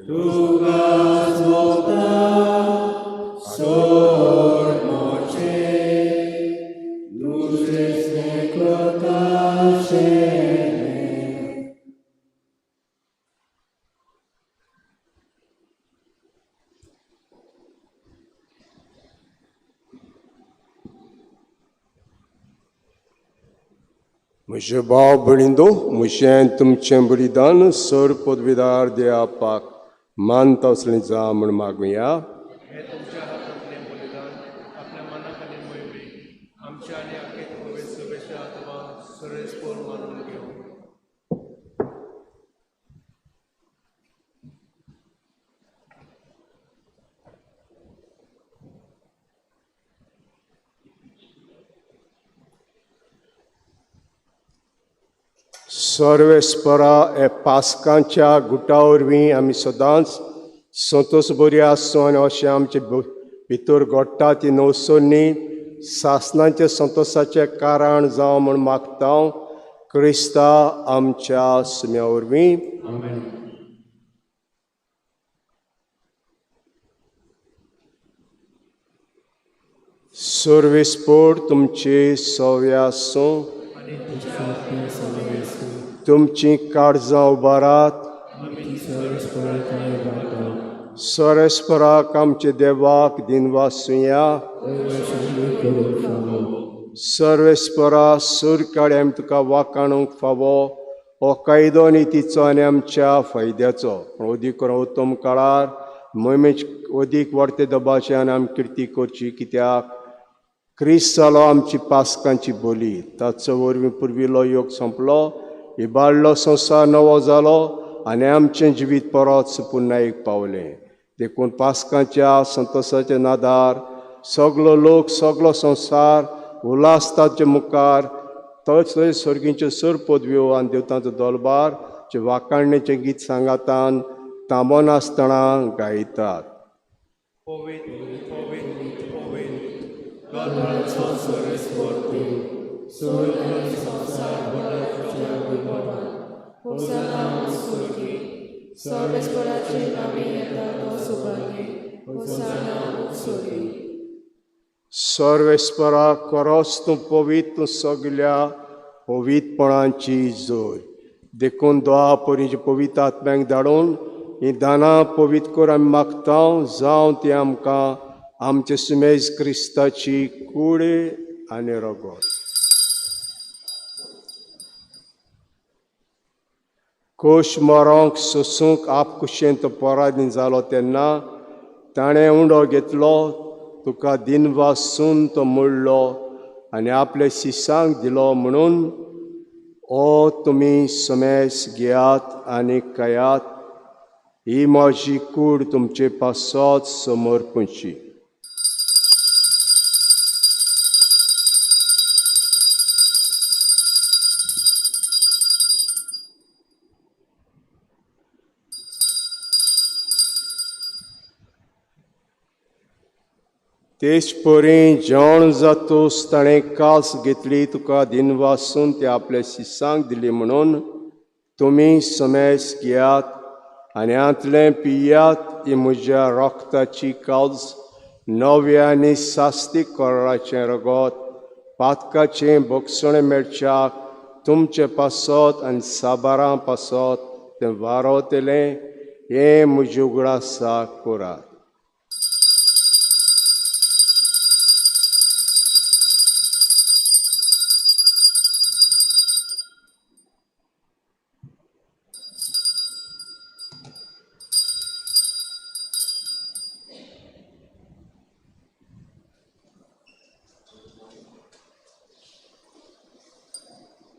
तुका सोबता सोर मोजें तुजें करता शेलें. म्हजे भाव भयणींनो, म्हजें तुमचें बलिदान सर पदवीदार देवापाक मानता असलें जा म्हूण मागुया. हे तुमच्या हातांतलें बलिदान आपल्या मनाक आनी मोहिमेक आमच्या आनी आख्खे पवित्र सभेच्या आत्मा सुरेसपोर मानून घेवं. सर्वेस्परा हे पास्कांच्या गुटा वरवीं आमी सदांच संतोस बरी आसूं आनी अशें आमचे भितर घडटा ती नवसरणी सासणांच्या संतोसाचें कारण जावं म्हूण मागता क्रिस्ता आमच्या सुम्या वरवीं. सर्वेस्पोर तुमचे सव्या आसूं. तुमची काळजां उबारात. सरस्पराक आमचे देवाक दिनवासुया. सर्वेस्परा सुरकाळे आमी तुका वाकाणूंक फावो हो कायदो नितीचो आनी आमच्या फायद्याचो पूण अदीक करून उत्तम काळार मोहिमेच अदीक वाडते दबाचे आनी आमी किर्ती करची कित्याक क्रिस्त जालो आमची पास्कांची बोली. ताचो वरवीं पुर्विल्लो योग सोंपलो, इबाडलो संवसार नवो जालो आनी आमचें जिवीत परत पुर्णायेक पावलें. देखून पास्कांच्या संतोसाच्या नादार सगलो लोक सगलो संवसार उल्हासताचे मुखार तोच थंय सर्गींच्यो सर पदव्यो आनी देवतांचो दलबार जे वाकाणणेचें गीत सांगातान थांबनासतना गायतात. पवित्र पवित्र पवित्र दरबाराचो सर्वेस्पोर देव, स्वर्ग आनी संवसार भरला तुज्या वैभवान. होसाना स्वर्गी, सर्वेस्पराचे नांवे येता तो सौभाग्य, होसाना स्वर्गी. सर्वेस्परा खरोच तूं पवित्र, तूं सगल्या पवित्रपणाची जोर. देखून दोआ परीचे पवित्र आत्म्यांक धाडून हीं दानां पवित्र कर आमी मागता जावं ती आमकां आमचे सुमेज क्रिस्ताची कूड आनी रगत. कोश मरोंक सोसूंक आपकुशेन तो पराधीन जालो तेन्ना ताणें उंडो घेतलो, तुका दिनवासून तो मोडलो आनी आपल्या शिसांक दिलो म्हणून ओ तुमी समेस घेयात आनी खायात, ही म्हजी कूड तुमचे पासत समर्पणची. तेच परी जेवण जातूस ताणें कास घेतली, तुका दिनवासून ती आपल्या शिसांक दिली म्हणून तुमी समेस घेयात आनी हांतलें पियात, ही म्हज्या रक्ताची काज, नव्या आनी सास्तीक कराराचें रगत, पातकाचें भोगसणें मेळच्याक तुमचे पासत आनी साबारां पासत तें वारोतलें हें म्हजे उगडासाक करात.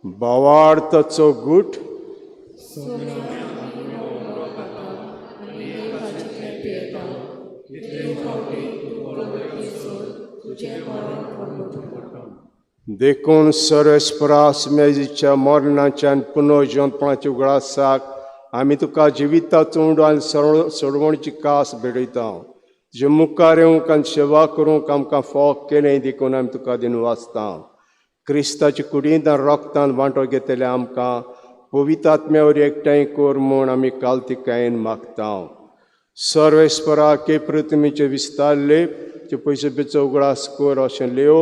भावार्थाचो गूट देखून सर्वेस्परा मेजीच्या मरणाच्या आनी पुनर्जिवंतपणाच्या उगडासाक आमी तुका जिविताचो उंडो आनी सोडवणची कास भेटयता. तुजे मुखार येवंक आनी सेवा करूंक आमकां फावो केलें देखून आमी तुका दिनवासता. क्रिस्ताचे कुडींत आनी रोगतान वांटो घेतले आमकां पवित्र आत्म्या वरवीं एकठांय कर म्हूण आमी कालतिकायेन मागता. सर्वेस्परा के पृथ्वीचे विस्तारले ते पयशे बेचो उगडास कर अशें लेव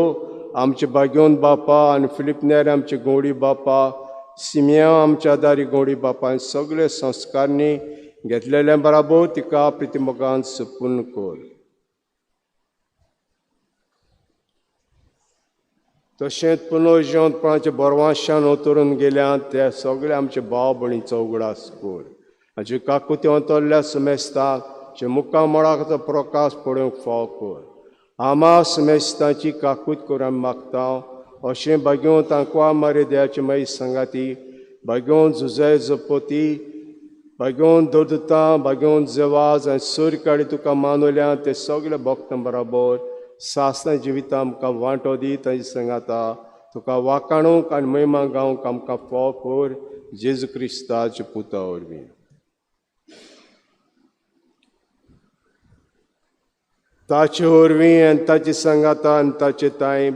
आमचे भाग्योन बापा आनी फिलीप नेर आमचे गोवडी बापा, सिमिया आमच्या दारी गोवडी बापा आनी सगळे संस्कारणी घेतलेल्या बराबर तिका प्रितिमोगान सपूर्ण कर. तशेंच पुनर्जिवंतपणाच्या बरवाशान उतरून गेल्या त्या सगळे आमचे भाव भयणीचो उगडास कर. हाचे काकुती अंतरल्या समेस्ताक जे मुखार मळाचो प्रकाश पळोवंक फावो कर. आमा समेस्तांची काकूत करून आमी मागता. अशें भाग्योवन तांकां मारे देवाचे मागीर सांगाती भाग्योवन जुजाय जपती भाग्योवन दरदुतां भाग्योवन जेवाज आनी सूर काडी तुका मानवल्या ते सगळे भक्तां बराबर सासना जिविता आमकां वांटो दी. तांचे सांगाता तुका वाकाणूंक आनी महिमा गावंक आमकां फावो कर जेजू क्रिस्ताच्या पुता वरवीं. ताचे वरवीं आनी ताचे सांगाता आनी ताचे तांय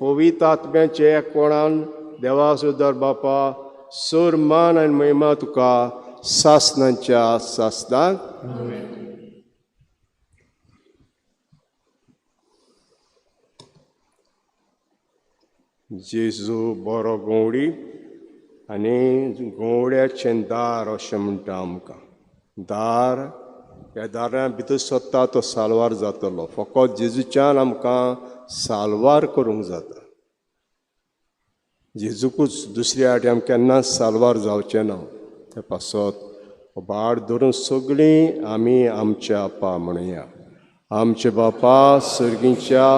पवित्र आत्म्याचे एकवणान देवा सुदर बापा सोर मान आनी महिमा तुका सासनाच्या सासनाक. जेजू बरो गवडी आनी गवड्याचें दार अशें म्हणटा आमकां. दार ह्या दारां भितर सोदता तो साल्वार जातलो. फकत जेजूच्यान आमकां साल्वार करूंक जाता. जेजूकूच दुसऱ्या फावटी आमकां केन्नाच साल्वार जावचें ना. ते पासत भार धरून सगळीं आमी आमच्या आपा म्हणया. आमचे बापा सर्गीच्या,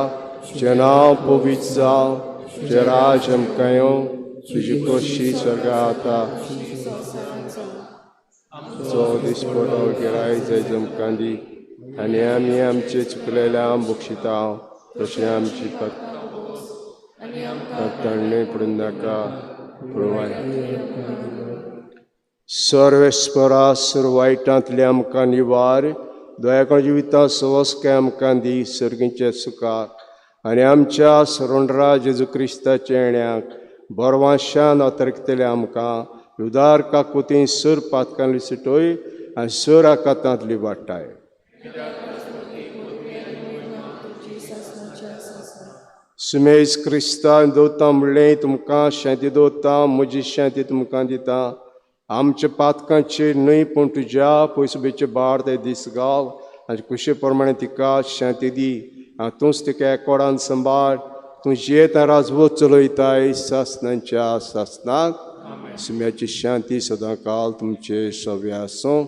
तुजें नांव पवित्र जावं, तुजें राज आमकां येवं, तुजी खोशी स्वर्गा आता जो दिसपडो गिराय जाय आमकां दी आनी आमी आमचे चुकलेल्या बक्षिता तशें आमची ताणें पडून नाका पुरवाय. सर्वेस्परा सर्व वायटांतले आमकां निवार, दयाकण जिविता सवस्काय आमकां दी सर्गीच्या सुखाक आनी आमच्या सरोंडरा जेजू क्रिस्ताच्या येण्याक बरवाशान अतरकतले आमकां उदार काकुती सर पातकांली सुटोय आनी सर आकातांतली वाटाय. सुमेज क्रिस्तान दवरता म्हणलें तुमकां शांती दवरता, म्हजी शांती तुमकां दिता. आमच्या पातकांचेर न्हय पूण तुज्या पयसुबेचे भार ते दीस घाल आनी खुशे प्रमाणे तिका शांती दी. आनी तूंच तिका एकोडान सांबाळ. तूं जियेता राजवत चलयताय सासनाच्या सासनाक. सुम्याची शांती सदांकाल तुमचे सवे आसूं.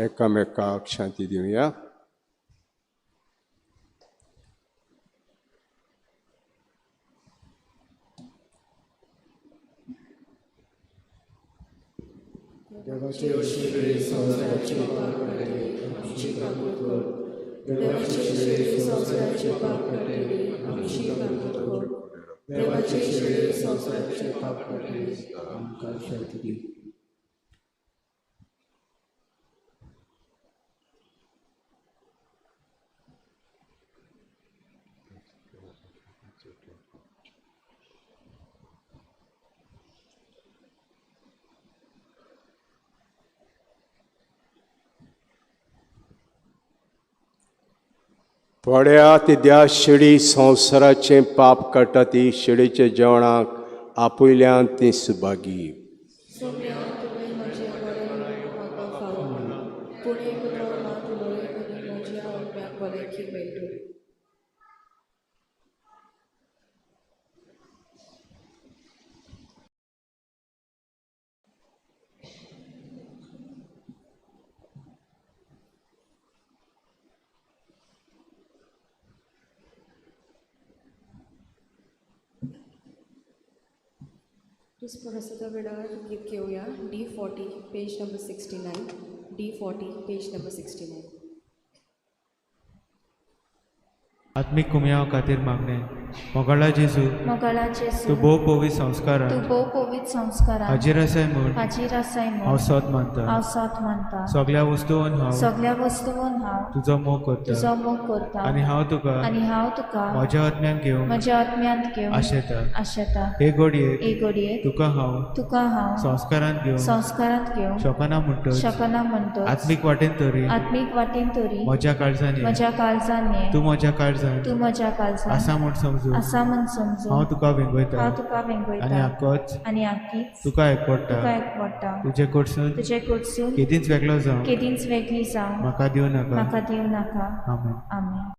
एकामेकाक शांती दिवया. देवाचे शिरे संवसाराचे पाप काडटले आमची काकूत कर. देवाचे शिरे संवसाराचे पाप काडटले आमची काकूत कर. देवाचे शिरे संवसाराचे पाप काडटले आमकां शांती दी. पड्या ती त्या शेळी संवसाराचें पाप काडटा ती शेळीच्या जेवणाक आपयल्यान ती सुभागी. क्रिस्परसाच्या वेळार गीत घेवया D 40 page number 69, D 40 page number 69. आत्मीक कुमयाव खातीर मागणें. मोगाळा जेजू, मोगाळा जेजू, तूं भोव पवित्र संस्कारान तूं भोव पवित्र संस्कारान हाजीर आसाय म्हूण हाजीर आसाय म्हूण हांव सत मानता. हांव सत मानता. सगल्या वस्तून हांव सगल्या वस्तून हांव तुजो मोग करता तुजो मोग करता आनी हांव तुका आनी हांव तुका म्हज्या आत्म्यान घेवंक म्हज्या आत्म्यांत घेवंक आशेता. आशेता. हे घडयेक हे घडयेक तुका हांव तुका हांव संस्कारांत घेवंक संस्कारांत घेवंक शकना म्हणटच शकना म्हणटच आत्मीक वाटेन तरी आत्मीक वाटेन तरी म्हज्या काळजान ये. म्हज्या काळजान ये. तूं म्हज्या काळजान तूं म्हज्या काळजान आसा म्हूण समजून आसा म्हूण समजून हांव तुका वेंगयता हांव तुका वेंगयता आनी आकोच आनी आकीच तुका एकवडटा. तुका एकवडटा. तुजे कडसून तुजे कडसून केदींच वेगळो जावं केदींच वेगळी जावं म्हाका दिवं नाका. म्हाका दिवं नाका. आमेन. आमेन.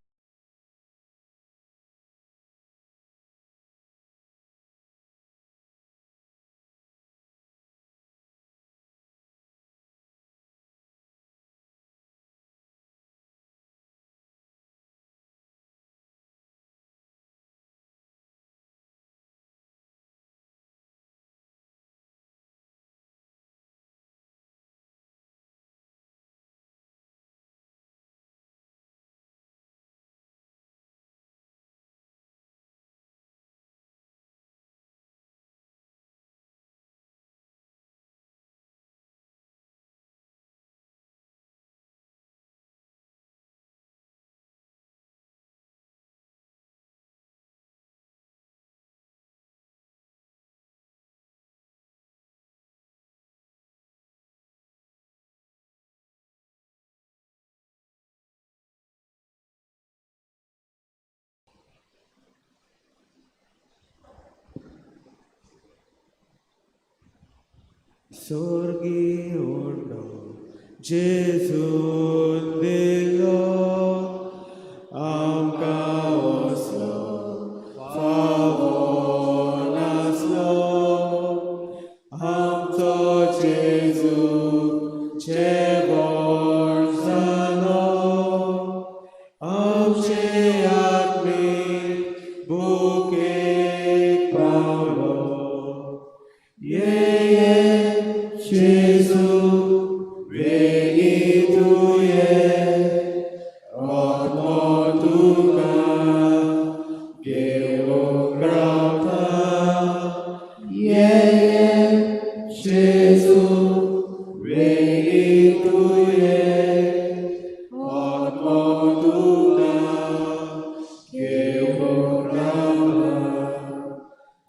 Sorgi uno Gesù dillo amka oslo favor naslo amto Gesù chevor zano amche atmi buke paulo ye Gesù, veni tu atmo tuka geo grata. Ye Gesù, veni tu atmo tuka geo grata.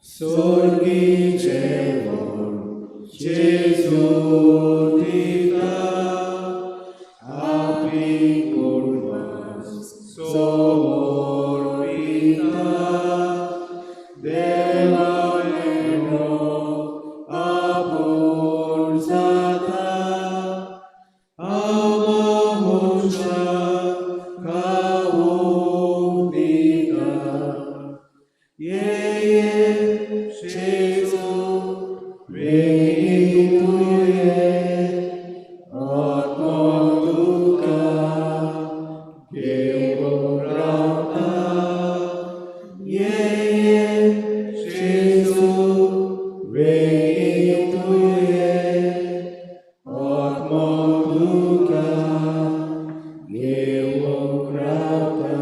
Sorgi jevon Gesù dita api curvas somorbita devaneno aburzata amamusha kaudita. Ye Gesù veni tu atmo tuka geo grata. Ye Gesù veni tu atmo tuka geo grata.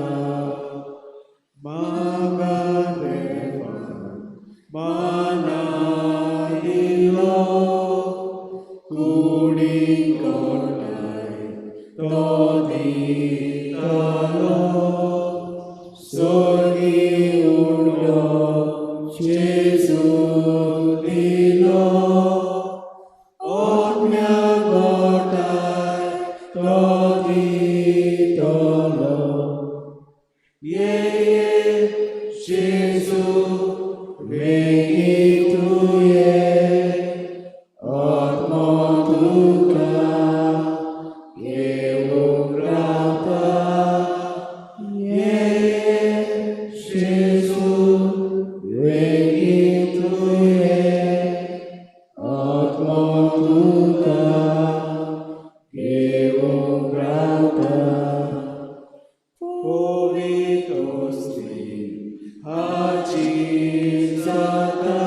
Magadeva manadilo kudinkottai toditalo sorgi undo Gesù dilo otmya gotai toditolo. Ye Gesù veni tu atmo tuka geo grata. Ye Gesù veni tu atmo tuka geo grata. Povitosti hajizata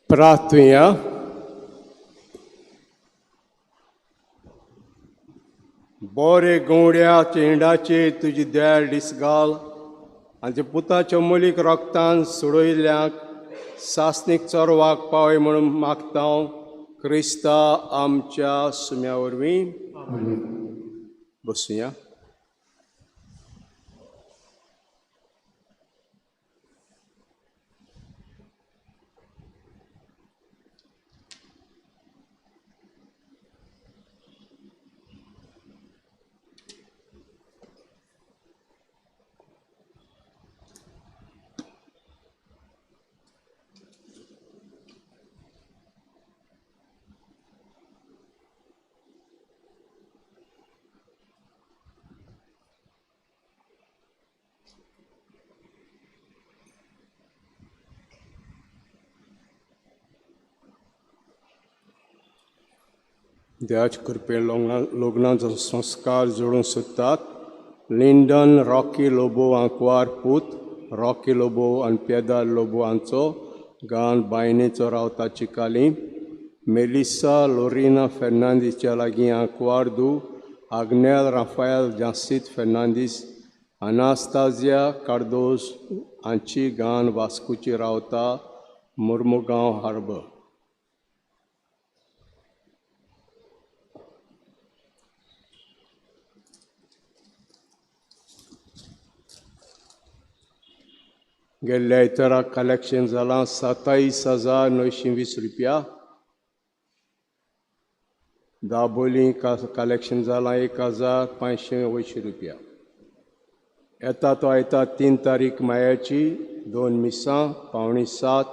प्रार्थुया. बोरे गवड्या चेंडाचे तुजी दयाळ दीस घाल आनी पुताच्या मोलीक रोगतान सोडयल्ल्याक सासणीक चोरवाक पावय म्हणून मागता हांव क्रिस्ता आमच्या सुम्या वरवीं. बसुया. देवाचे कृपे लग्नाचो संस्कार जोडूंक सोदतात. लिंडन रॉकी लोबो आंकवार पूत रॉकी लोबो आनी पेदार लोबो हांचो गांव बायनेचो रावता चिकाली. मेलिसा लोरिना फेर्नांदीसच्या लागीं आंकवार दू आग्नेल राफायल जासीत फेर्नांदीस अनास्ताजिया कार्दोज हांची गान वास्कोची रावता मुर्मुगांव हार्बर. गेल्ल्या आयताराक कलेक्शन जालां 27,920 रुपया. दाबोली कलेक्शन जालां 1,580 रुपया. येता तो आयतार 3 तारीख मायाची 2 मिसां 6:45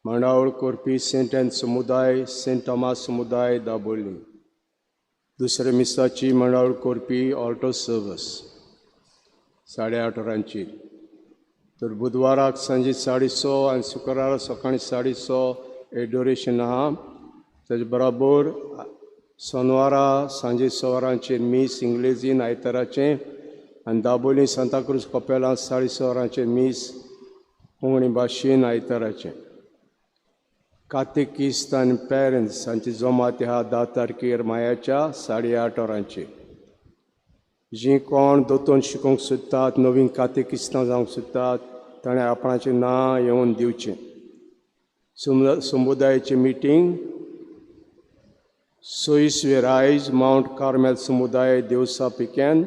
मांडावळ करपी सेंट एन समुदाय सेंट टॉमास समुदाय दाबोली. दुसऱ्या मिसाची मांडावळ करपी ऑटो सर्वीस 8:30 वरांचेर. तर बुधवाराक सांजे 6:30 आनी शुक्रारा सकाळीं 6:30 एडोरेशन आहा. तेजे बराबर सोनवारा सांजे 6 वरांचेर मीस इंग्लेजीन आयताराचें आनी दाबोली सांताक्रूज कपेलांत 6:30 वरांचेर मीस कोंकणी भाशेन आयताराचें. कातेकिस्त आनी पेरंट्स हांची जमात आहा 10 तारखेर मायाच्या 8:30 वरांचेर. जीं कोण दोतोन शिकोवंक सोदतात नवीन कातेकिस्तां जावंक सोदतात ताणें आपणाचें नांव येवन दिवचें. समुदायाची मिटींग 26 रायज मावंट कार्मेल समुदाय देवसा पिक्यान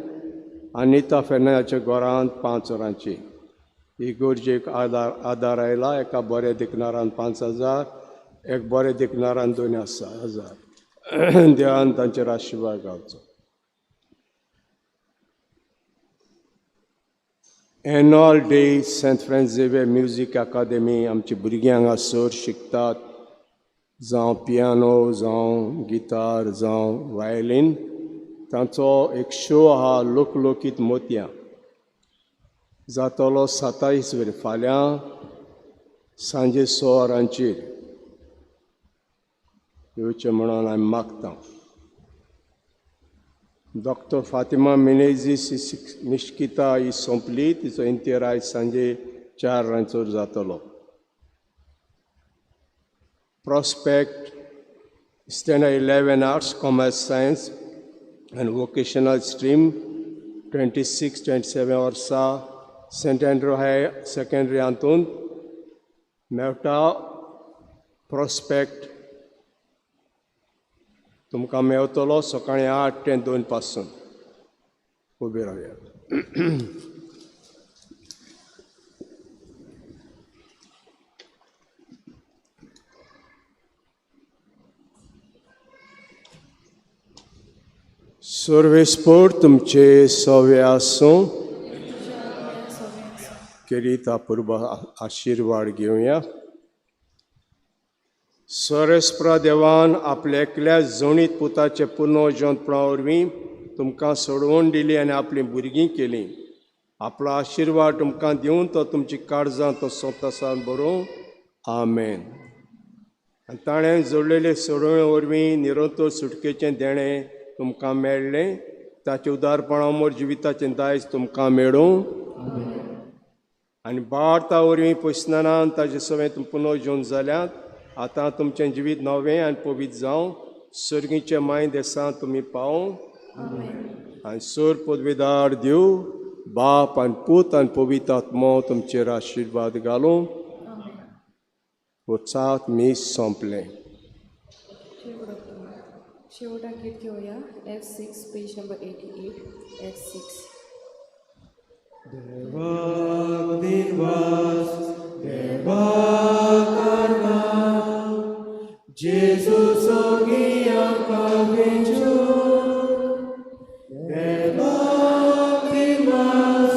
अनिता फेर्नांदाच्या घरांत 5 वरांची. इगोर्जेक आदार आयला एका बऱ्या देखणारान 5,000 एक बऱ्या देखणारान 2,000. देवान तांचेर आशिर्वाद घालचो. Annual day Saint Francis Xavier music academy आमची भुरगीं हांगासर शिकतात, जावं पियानो जावं गिटार जावं वायलीन. तांचो एक शो आहा लोकलोकीत मोतयां जातलो 27 वेर फाल्यां सांजे 6 वरांचेर. येवचें म्हणून आमी मागता. डॉक्टर फातिमा मिनेझीस ही निश्किता ही सोंपली. तिचो इंतेर आयज सांजे 4 वरांचेर जातलो. Prospect standard 11 arts commerce science आनी वोकेशनल स्ट्रीम 26-27 वर्सां सेंट एंड्रू हाय सेकेंडरी हातूंत मेवटा. प्रोस्पेक्ट तुमकां मेवतलो सकाळीं 8 ते 2 पासून. उबी रावया. सर्वेस्पोर तुमचे सवे आसूं. केरीत अपूर्व आशिर्वाद घेवया. सोरेस्प्रा देवान आपल्या एकल्या जोणीत पुताचे पुर्नजिवंतपणा वरवीं तुमकां सोडवून दिली आनी आपलीं भुरगीं केलीं. आपलो आशिर्वाद तुमकां दिवन तो तुमची काळजां तो सोंतासान बरोवं. आमेन. आनी ताणें जोडलेले सोडवणे वरवीं निरंतर सुटकेचें देणें तुमकां मेळ्ळें. ताचें उदारपणा मोर जिविताचें दायज तुमकां मेळूं. आनी बार्ता वरवीं पयसनान ताजे सवें पुनर्जीवन जाल्यात. आतां तुमचें जिवीत नवें आनी पवित्र जावं. सर्गीचे माय देसां तुमी पावूं. आनी सोर पदवेदार देव बाप आनी पूत आनी पवित्र आत्मो तुमचेर आशिर्वाद घालूं. वचात मीस सोंपलें. शेवटाक गीत घेवया F6 page number 88 F6. देवाक दिनवास देवाक आर्गां जेजू सोगी आमकां वेंचून. देवाक दिनवास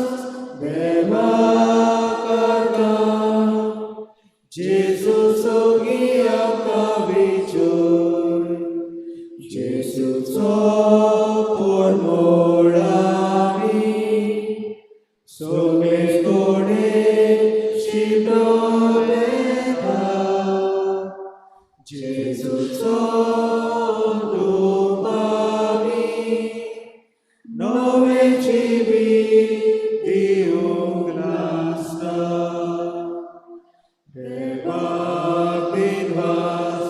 देवाक आर्गां जेजू सोगी आमकां वेंचून. जेजूचो पोरमोळांनी सगळे कोणे शिटोलेता. जेजूचो दुपानी नवें जिवीत दिवंक नासता. देवाक दिनवास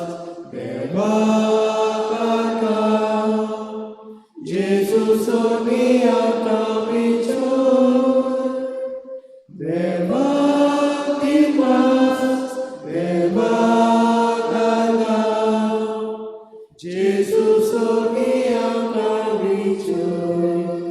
देवाक आर्गां जेजू सोगी आमकां वेंचून. देवाक दिनवास देवाक आर्गां जेजू सोगी आमकां वेंचून.